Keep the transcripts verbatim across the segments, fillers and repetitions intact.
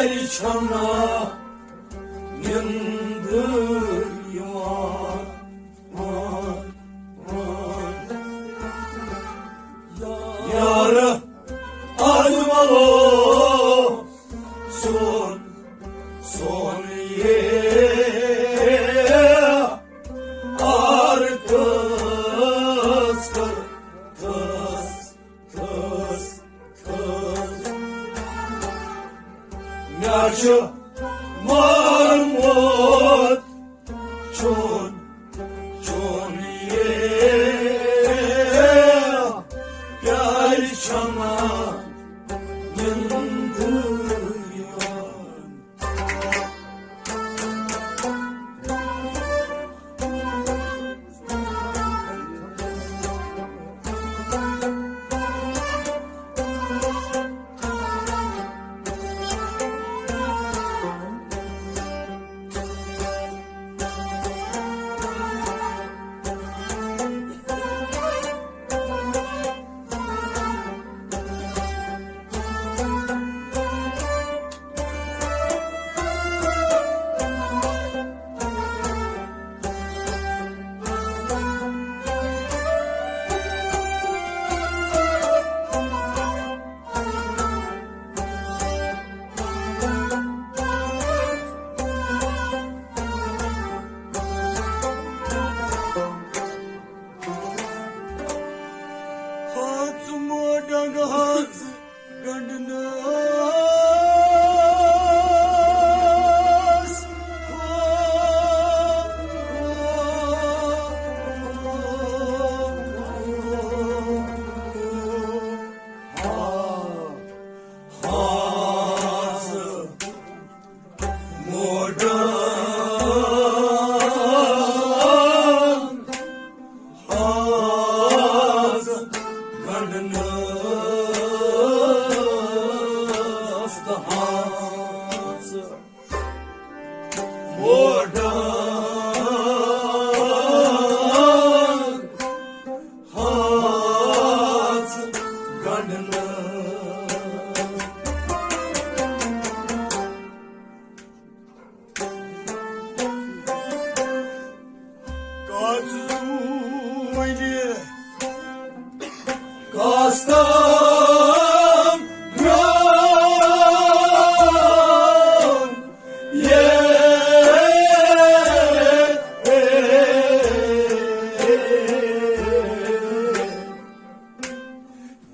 چھنا نندر یوان۔ یار از ولو سون، سون یہ آر کس کر تس، تس، تس۔ مےٚ چھُ مارمُت چون، چون یہ پیارِ چھنا نندر یوان۔ ہاں، ژٕ موٹن ہاں، ژٕ گنڈنس۔ ہاں، ہاں، ژٕ موٹن ہاں، ژٕ گنڈنس تہٕ ہاں، ژٕ موٹن ہاں، ژٕ گنڈنس۔ کاژٕ زوٗنہِ، کاستام گرٛام، یے۔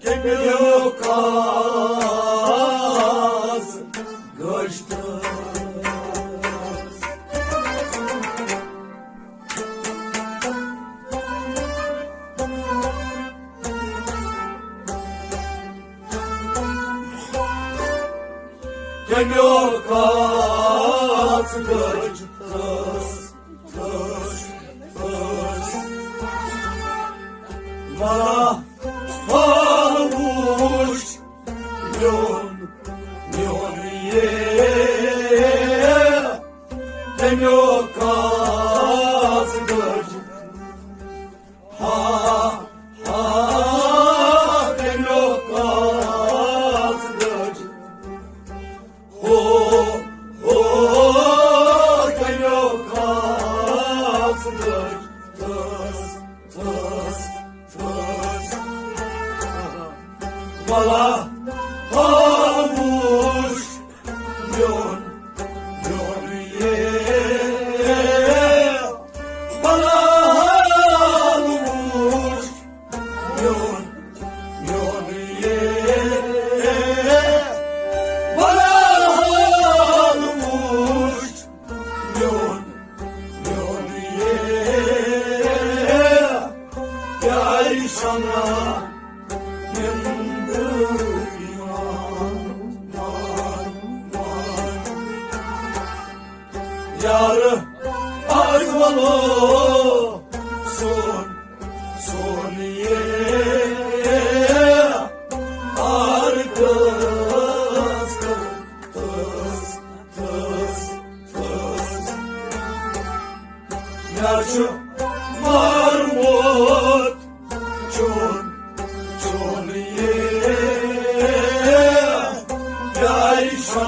کیٛاہ کاژ گٔج تس۔ کیٛاہ کاژ گٔج تس۔ تس، تس۔ ولا حال وُچھ میون، میون یے، تٔمۍ کاژ گٔج۔ ہا، ہا، تٔمۍ کاژ گٔج۔ ہو، ہو، تٔمۍ کاژ گٔج۔ تس، تس، تس۔ ولا خاموش میون، میون یے۔ ولا خاموش میون، میون یے۔ ولا خاموش میون، میون یے، پیارِ چھنا نندر یوان۔ یار، از ولو سون، سون یے، آر کس کس۔ تس، تس۔ مےٚ چھُ مارمُت چون، چون یے۔ پیارِ چھنا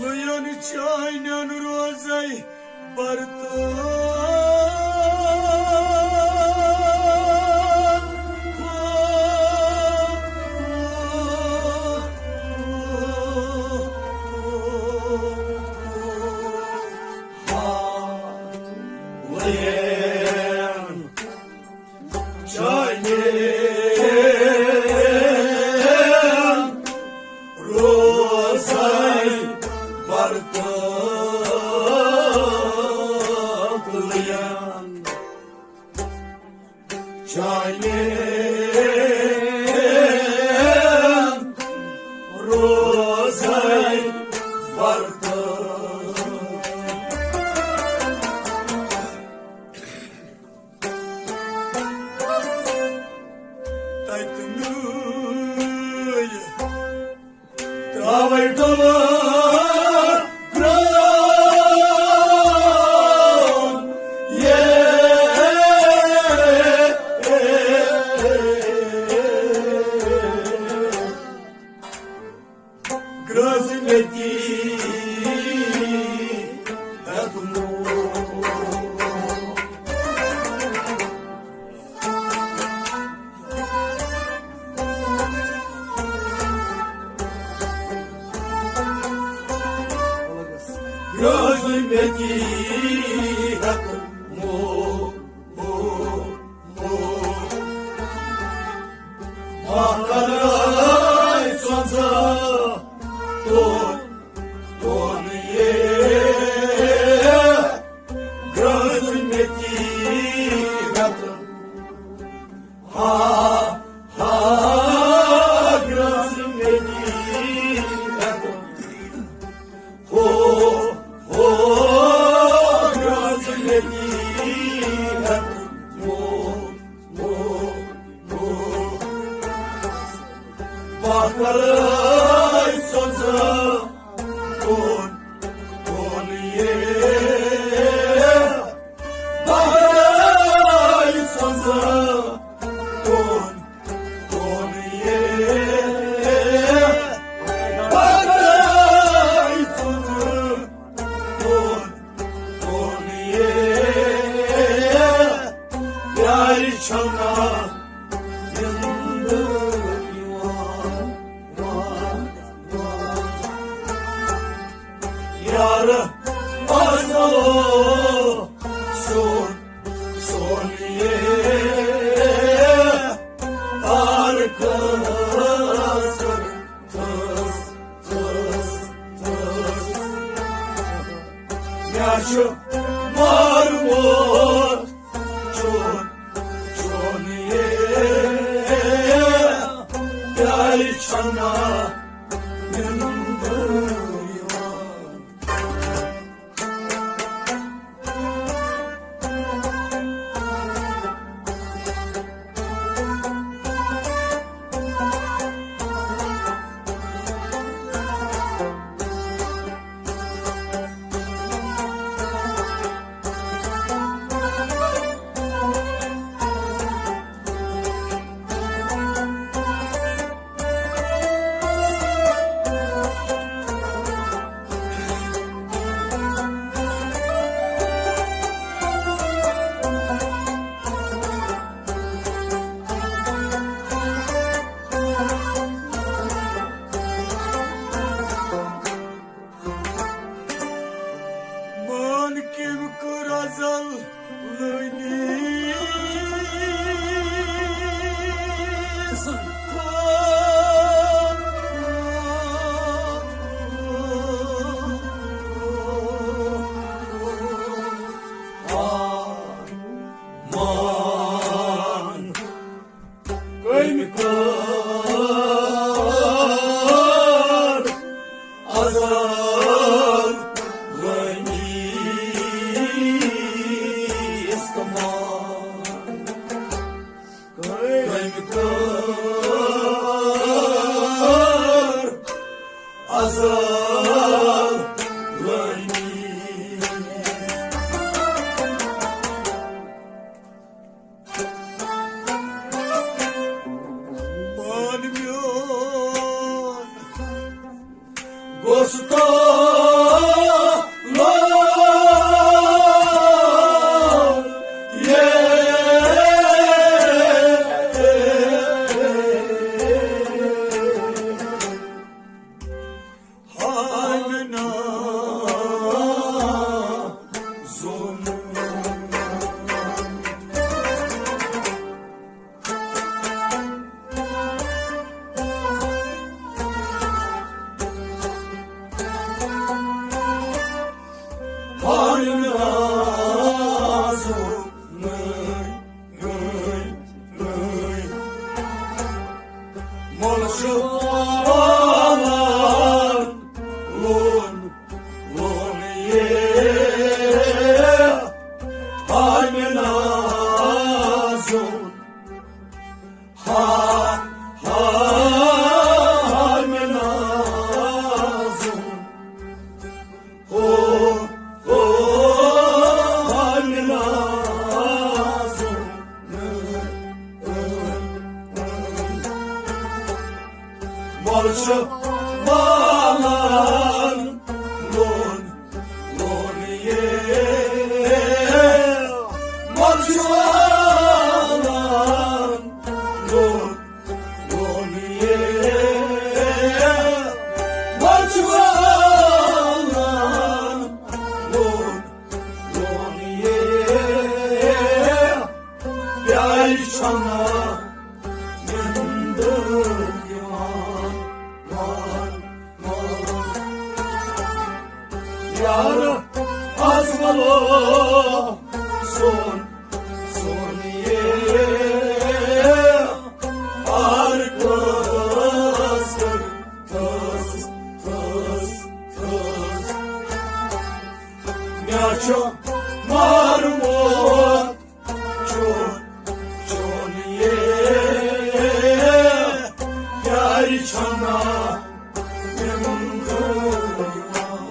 لُیَن چانٮ۪ن روزَے برتہٕ۔ چانٮ۪ن روزَے برتہٕ لُیَن، چانٮ۪ن روزَے برتہٕ۔ تتہِ نٲے تراوے ڈولہٕ گرٛام۔ یہ گرٛز مےٚ دی ہٮ۪تھ مول۔ گرٛز مےٚ دی ہٮ۪تھ مول۔ مۄکلٲے سۄنٛزٕ تُل، تُل یے۔ گرٛز مےٚ دی ہٮ۪تھ، ہا، ہا، گرٛز مےٚ دی ہٮ۪تھ۔ ہو، ہو، گرٛز مےٚ دی ہٮ۪تھ۔ ہو، ہو، ہو۔ مۄکلٲے سۄنٛزٕ تُل، تُل یے۔ مۄکلٲے سۄنٛزٕ تُل، تُل یے۔ مۄکلٲے سۄنٛزٕ تُل، تُل یے۔ پیارِ چھَنا نِندٕر یِوان، یار فضلو سون، سون یے تارکس کر تھس، تھس، تھس۔ مےٚ چھُ مارمُت چون، چون یے پیارِ چھَنا نِندٕر یِوان۔ مان کٔمۍ کٔر ازل ونی استعمال؟ کٔمۍ کٔر ازل ونی؟ پان میون گوٚژھ تو لول، یہ ہاونا زوم۔ ہاونا زوم۔ مول چھُ والان لون، لون یہ ہامہِ نازُن، ہا، ہامہِ نازُن۔ ہو، ہو، ہامہِ نازُن۔ مول چھُ والان لون، لون یہ۔ مول چھُ والان لون، لون یہ۔ مول چھُ والان لون، لون یہ۔ پیارِ چھنا نندر یوان، وان، وان۔ یار از ولو سون، سون یہ۔ آر کس کر تس، تس، تس۔ مےٚ چھُ مارمُت چون، چون یہ۔ پیارِ چھنا نندر یوان۔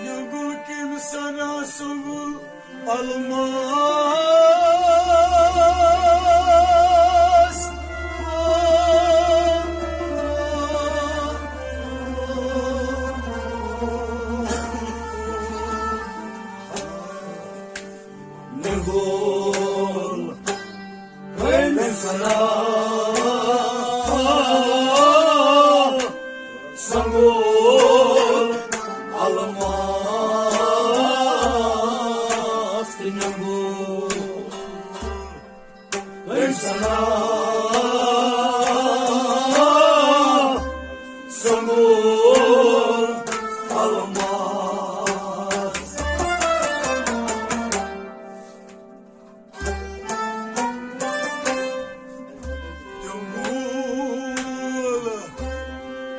نگل کم سنا سگل الماس۔ نگول کٔمۍ سنا سنگول الماس تہٕ نگول کٔمۍ سنا سنگول الماس۔ تمول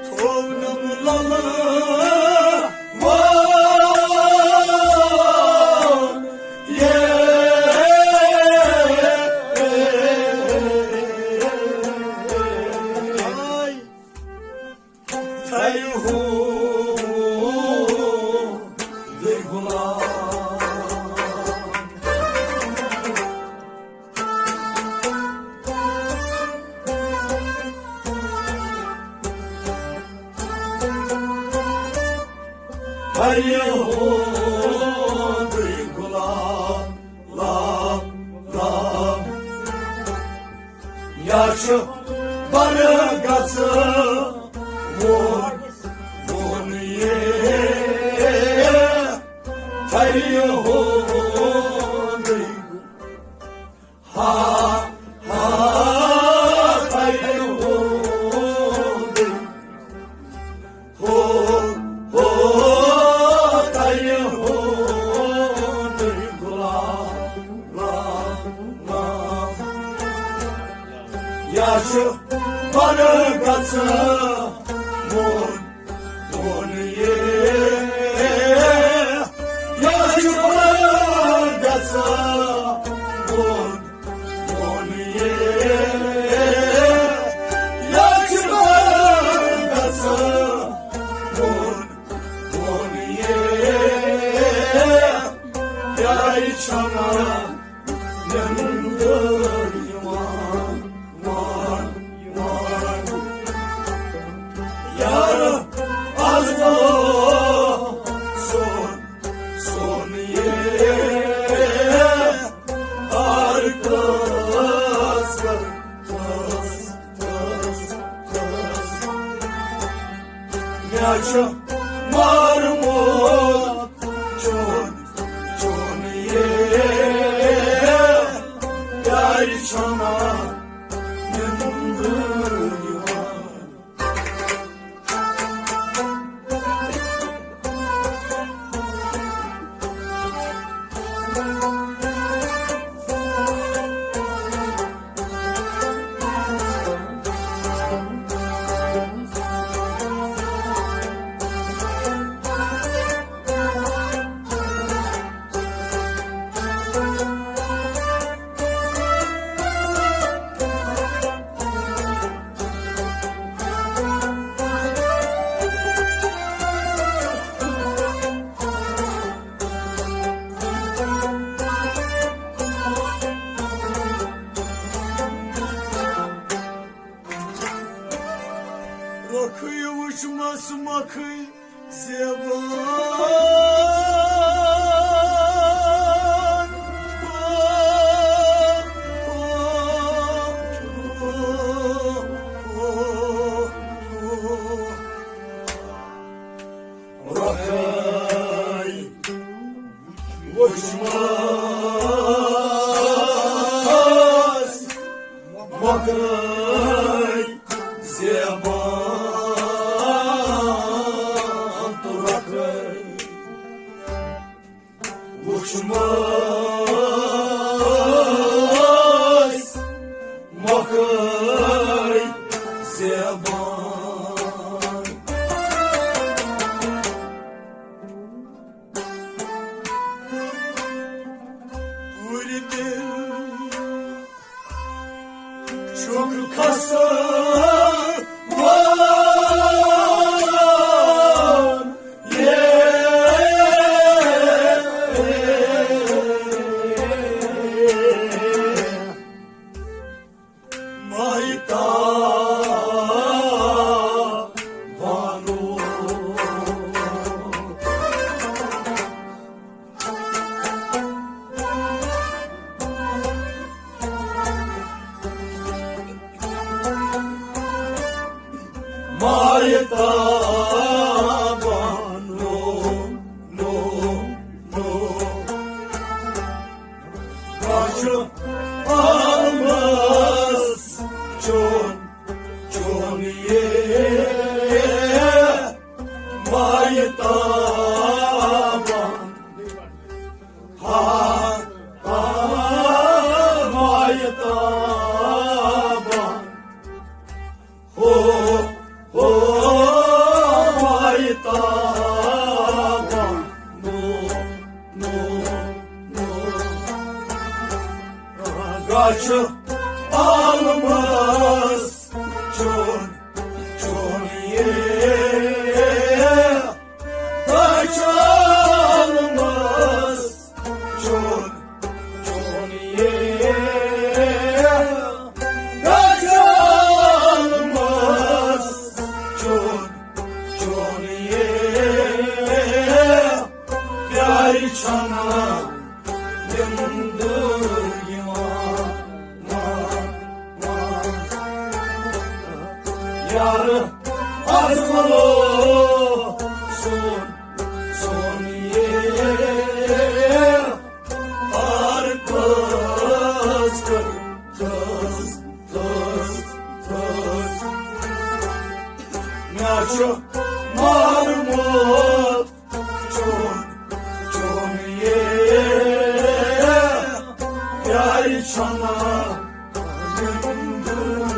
تھوونم للہ وان۔ یہ اَیہِ ہُنٛدُے گُلاب، لاب، لاب۔ یا چھُ برگس وون، وون یے، اَیہِ ہُنٛدُے ہا، ہا، تَیہِ ہُنٛدُے۔ ہو، ہو، تَیہِ ہُنٛدُے گُلاب، لاب، لاب۔ یا چھُ برگس وون، وون یے، یا چھُ برگس وون، وون یے، یا چھُ برگس وون، وون یے، یارِ چھنا نندر یوان، وان، وان۔ یار از سون، سون یے، آر کس کر، کس، کس، کس۔ مےٚ چھُ مارمُت چون، چون یے، یارِ چھنا نندر یوان۔ روٚخٕے وٕچھمَس مۄکھٕے زیبان۔ روٚخٕے وٕچھمَس مۄکھٕے زیبان تہٕ روٚخٕے۔ وٕچھمَس مۄکھٕے زیبان۔ کوٗرِ دِل چھُکھ کھسان وان۔ ماہتاب بانو۔ ماہتاب بانو، نو، نو۔ بہٕ چھُس عالمس چون، چون یے ماہتاب۔ ہا، ہا، ماہتاب۔ ہو، ہو، ماہتاب۔ نو، نو، نو۔ گژھِ عالمس چون، چون یے۔ گژھِ عالمس چون، چون یے۔ گژھِ عالمس چون، چون یے۔ یار، از ولو سون، سون یہ آر کس کر تھس، تھس، تھس۔ مےٚ چھُ مارمُت چون، چون یہ پیارِ چھنا گنٛدُن۔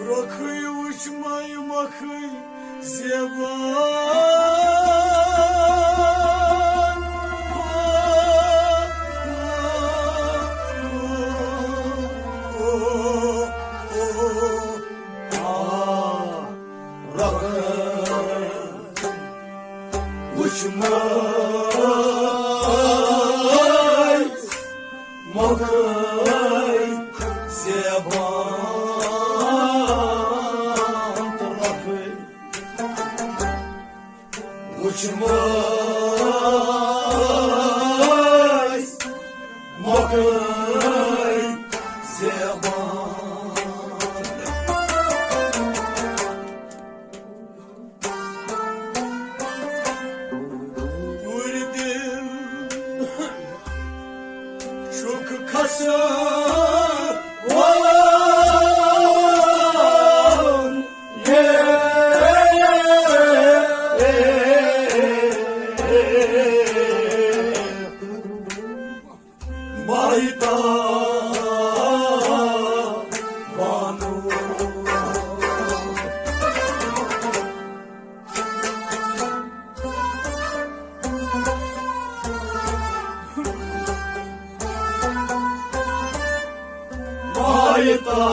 روٚخٕے وٕچھ مَے مۄکھٕے زیبان۔ آ، روٚخٕے وٕچھ مَے مۄکھٕے زیبان تہٕ روٚخٕے وٕچھ مَے مۄکھٕے زیبان۔ پوٗرٕ دِل چھُکھ کھسان وَلان۔ ماہتاب بانو۔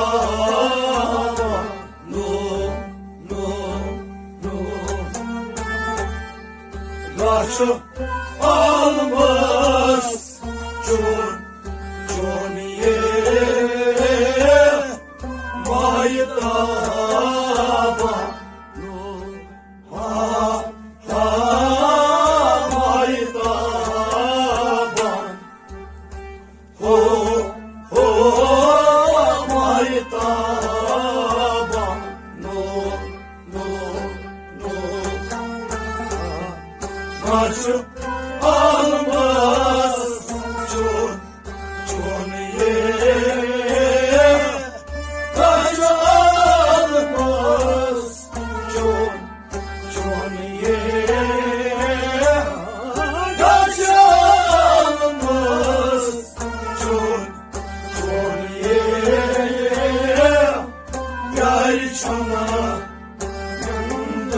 ماہتاب نو، نو، نو۔ گاچھ عالمس چون، چون یہ ماہتاب نو۔ ہا، ہا، ماہتاب۔ ہو، ہو، ماہتاب۔ نو، نو، نو۔ گاچھ عالمس چون، چون یہ۔ گاچھ عالمس چون، چون یہ۔ گاچھ عالمس چون، چون یہ۔ پیارِ چھنا گنٛدٕ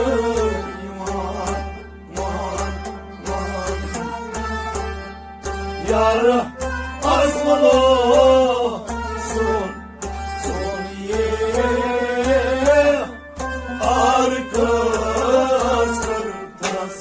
یِوان، مان، مان۔ یار، از ولو سون، سون یہ آر کس کر تس۔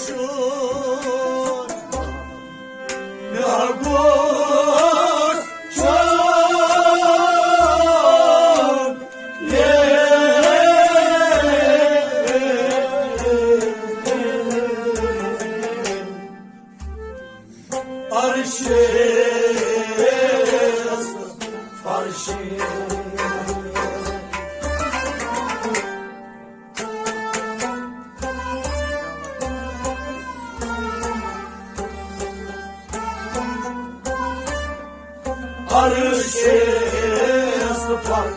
مےٚ گوٚژھ چون یہِ عرشِ فرشِ۔ عرشِ فرشِ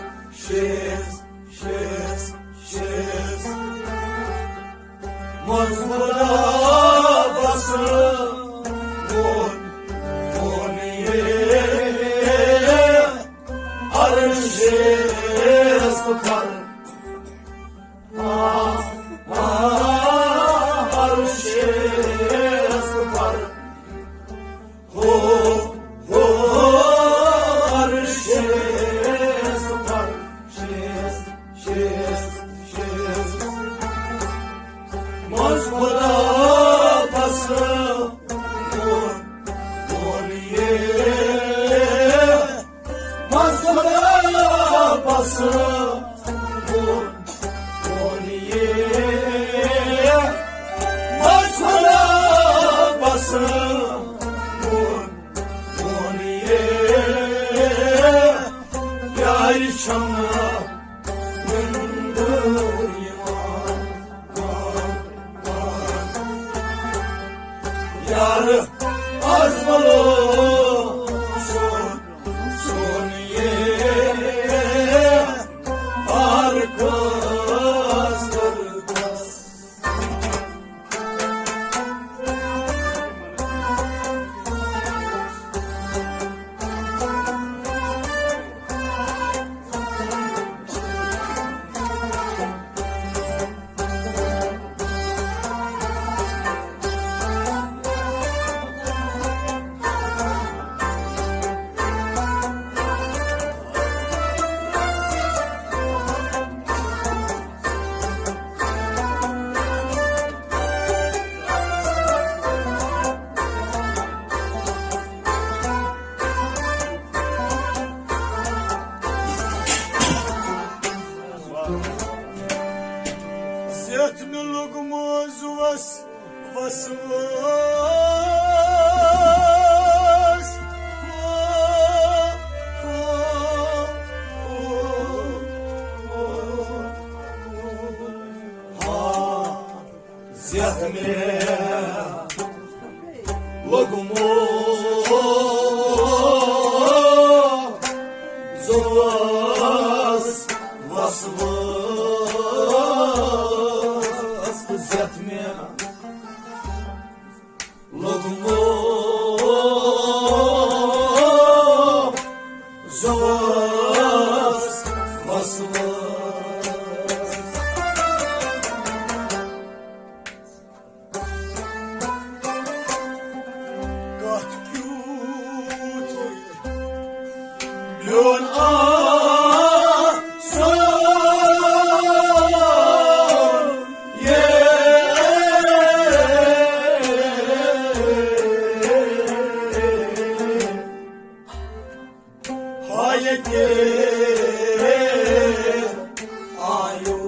شیز، شیز، شیز۔ منٛز خدا بسر وون، وون یہِ عرشِ سفر۔ آ، آ، عرشِ سفر۔ ہو، ہو، عرشِ سفر۔ She's, she's, she's. منٛز خدا بسر وون، وون یہِ منٛز خدا بسر وون، وون یہِ منٛز خدا بسر وون، وون یہِ یارِ چھم نندر یوان۔ یار از ملو سون، سون یہِ پارک از کردس۔ زیتھ مےٚ لوٚگمُت زُوَس وسواس۔ ہا، زیتھ مےٚ لوٚگمُت زُوَس وسواس۔ زیتھ مےٚ لوٚگمُت زُوَس وسواس۔ کتھ کیُتھ میون آسان یے۔ ہاے ییٚتہِ آیو۔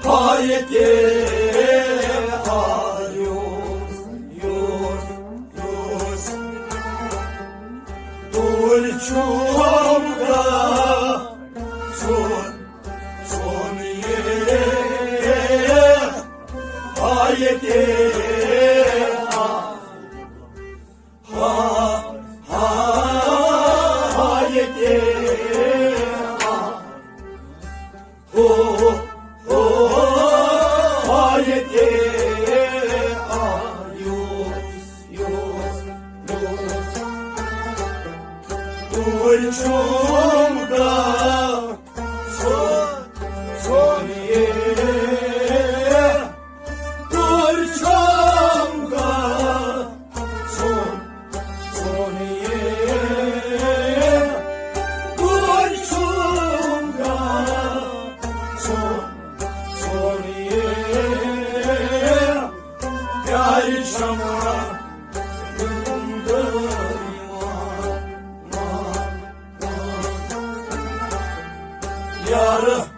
ہاے ییٚتہِ آیو۔ یوس، یوس، توٗرۍ چھُم گژھُن، سون یہِ آیہِ تہِ آ۔ ہا، ہا، آیہِ تہِ آ۔ ہو، ہو، ہا ییٚتہِ آ، یوس، یوس، یوس۔ توٗرۍ چھُم گژھُن، سون یہِ۔ توٗرۍ چھُم گژھُن، سون Ugh.